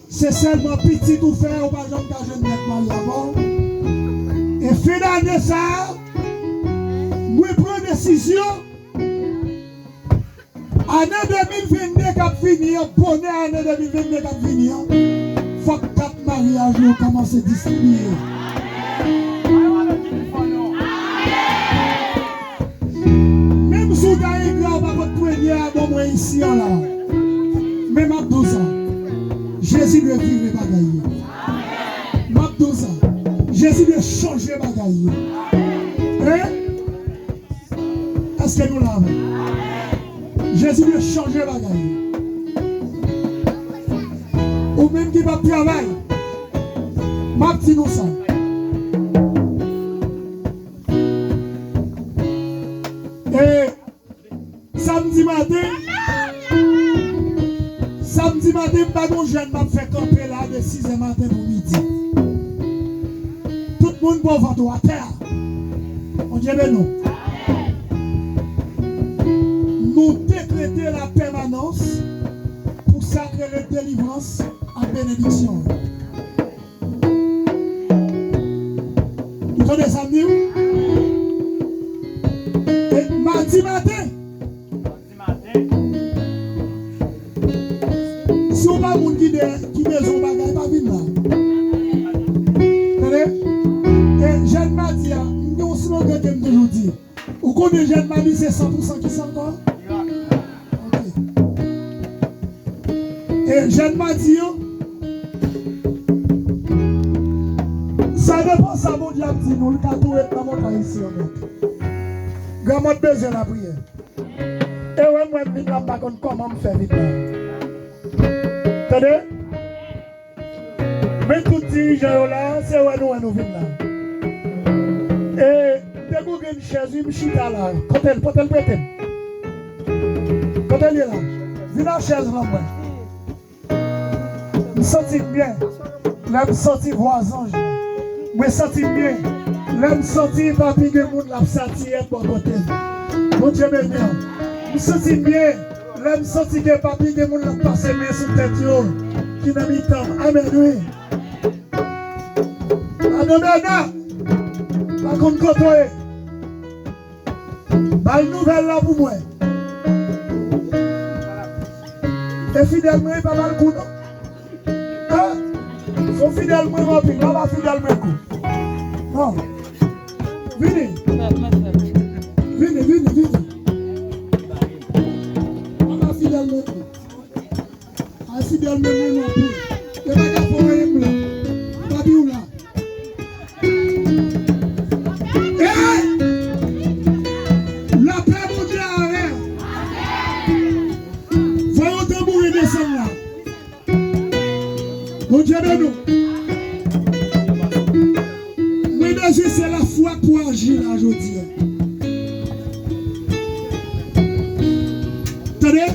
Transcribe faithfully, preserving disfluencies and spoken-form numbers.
Se sèlman pitit ou fè, ou pa janm ka jwenn nèg marye avè w. E fen dane sa a, mwen pran desizyon. Ane de mil vennde k ap vini an, bonè ane de mil vennde k ap vini an, fòk kat maryaj yo kòmanse distribiye. Menm si w ta engra, ou pa pot premye a ban mwen isi an la. Men m ap di w sa, Jezi dwe vire bagay yo. M ap di w sa, Jezi dwe chanje bagay yo. Hein? Èske nou la avè m? Jezi dwe chanje bagay. Ou menm ki p ap travay, m ap di nou sa. E samdi maten, samdi maten, m pa gen yon jèn m ap fè kanpe la de sizè maten pou midi. Tout moun pran vant ou atè a. Bondye beni w. Nou dekrete lapèmanans pou sa k rele delivrans ak benediksyon. Ou tande sa m di w? E madi maten, si w pa moun ki de, ki bezwen yon bagay, pa vin la. Tande? E jèn madi a, m gen yon slogan ke m toujou di. Ou konnen jèn madi se san pou san ki san ankò? Ok. E jèn madi yo, sa depann sa Bondye ap di nou, li ka tou ret nan montay isi an mèt. Granmòt bezwen lapriyè. E wè mwen m vin la, m pa konn kòman m fè vin la. Tande? Men tout dirijan yo la, se wè nou wè nou vin la. E m te gon grenn chèz wi, m chita la. Pote l, pote l prete m. Kote l ye la? Vin ak chèz lan mwen. M santi m byen lè m santi vwa zanj lan. Mwen santi m byen lè m santi pa pi gen moun l ap satire bò kote m. Bondye beni w. M santi m byen lè m santi ke pa pi gen moun l ap pase men sou tèt yo ki nan mitan m. Amèn wi. Madan Bèna, pa konn kote w ye. Bay nouvèl la pou mwen. E fidèl mwen, e pa ba l kou non. Hein? Se w fidèl mwen anpil, pa ba fidèl mwen kou. Non. Vini. Vini, vini, vini. Pa ba fidèl mwen kou. Ay, fidèl mwen renmen anpil. E pa ka fò renmen m la. Papi w la. Ey! Lapè Bondye avè w. Voye yon tanbouren desann la. Bondye beni w. Mwen bezwen se lafwa k pou aji la jodi a. Tande?